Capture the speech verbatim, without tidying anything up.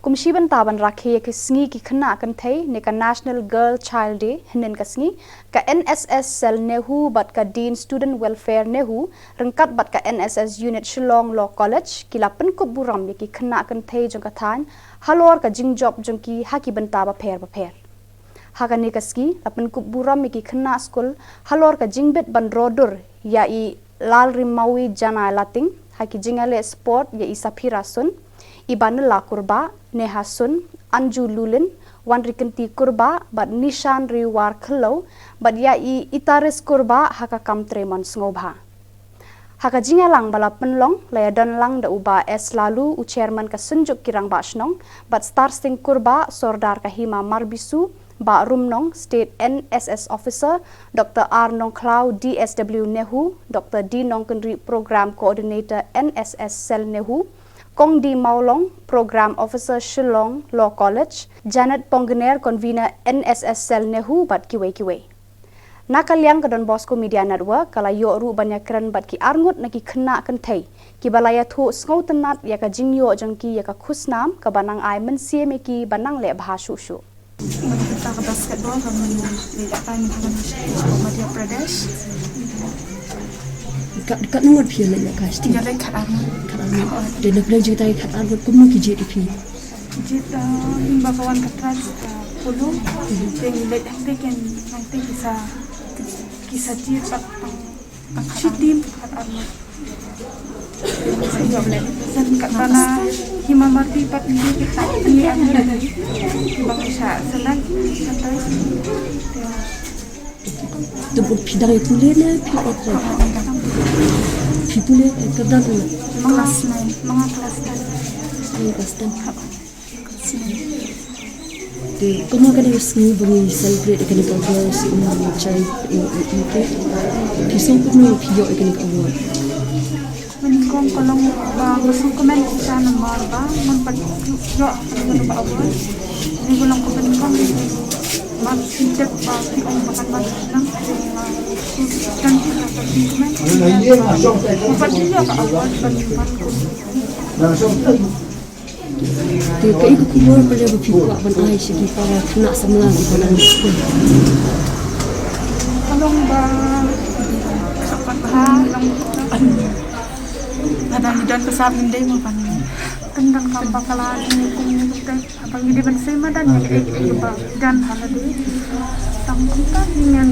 Kum shi bynta ban rakhe ïa ka sngi ki khynnah kynthei ne ka National Girl Child Day hynnin ka sngi, ka N S S Cell NEHU bad ka Dean Student Welfare NEHU ryngkat bad ka N S S Unit Shillong Law College ki la pynkup burom ïa ki khynnah kynthei jong ka thaiñ halor ka jingjop jong ki ha ki bynta bapher bapher. Ha kane ka sngi la pynkup burom ïa ki khynnah skul halor ka jingbit ban dro dur ïa i Lalrimawi Janai Lating ha ki jingïaleh sport ïa i Saphira Sun, i Banila Kurbah, Neha Sun, Anju Lulin, Wanrikynti Kurbah bad Nishan Riwar Khlou bad ïa i Itaris Kurbah ha ka kam trei mon sngewbha. Ha ka jingïalang ba la pynlong la ïadon lang da u Bah S Lalu, u Chairman ka Synjuk ki Rangbah Shnong, bad Star Singh Kurbah, Sordar ka Hima Marbisu, Bah Rumnong, State N S S Officer, Doctor R Nongkhlaw, D S W NEHU, Doctor D Nongkynrih, Program Coordinator N S S Cell NEHU, Kong D Mawlong, Program Officer Shillong Law College, Janet Ponggener, Convener N S S Cell NEHU bad kiwei kiwei. Na ka liang ka Don Bosco Media Network ka la ïoh ruh ban ïakren bad ki arngut na ki khynnah kynthei kiba la ïathuh sngewtynnat ïa ka jingïoh jong ki ïa ka khusnam kaba nang ai mynsiem ïa ki ban nang leh bha shuh shuh. Ngan kata ka basketball ka ngan leh ïa ka ngan ha ka Madhya Pradesh. Kat kat ngut phi leh ïa ka? Ïa leh kat arngut. Kat arngut. Te na pdeng jingtai kat arngut kumno ki jied ïa phi? Jied, ah, lyngba ka wan ka tribes ka polo. Te ngi leit hangtei ken hangtei ki sa ki sa jied pat tang tang shi team kat arngut. Zan kat bana Hima Mardi pat ngi ki ta ngi arngut kiba ngi sa select kat. Te phi dang ïa pule ne phi ïa pule? Phi pule, eh, katno? Manga class nine, manga class ten. Manga class ten. Te kumno kane ka sngi ba ngi celebrate ïa kane ka award, shi um chai, eh, eh, eh, phi sngewkmen phi ïoh ïa kane ka award? Nyngkong ka long ba nga sngewkmen kita namar ba ngan pat ïoh ïa kane ka award. Nyngkong ka long ka nyngkong ba phi tip ba phi ong ba kan wan nang te nga sngewkmen. Nga pat ïoh ka award ban ban ko. Te kaei ka khubor ba leh ba phi kwah ban ai sha ki para khynnah samla kiba nang skul? Ka long ba ka pat ba long lada ngi don ka sap ngi dei mo ban kan dang kam ba ka la ni kum ni te ba ngi dei ban sei madan ïa kaei kaei ba don ha lade. Tang kumta ngi ngan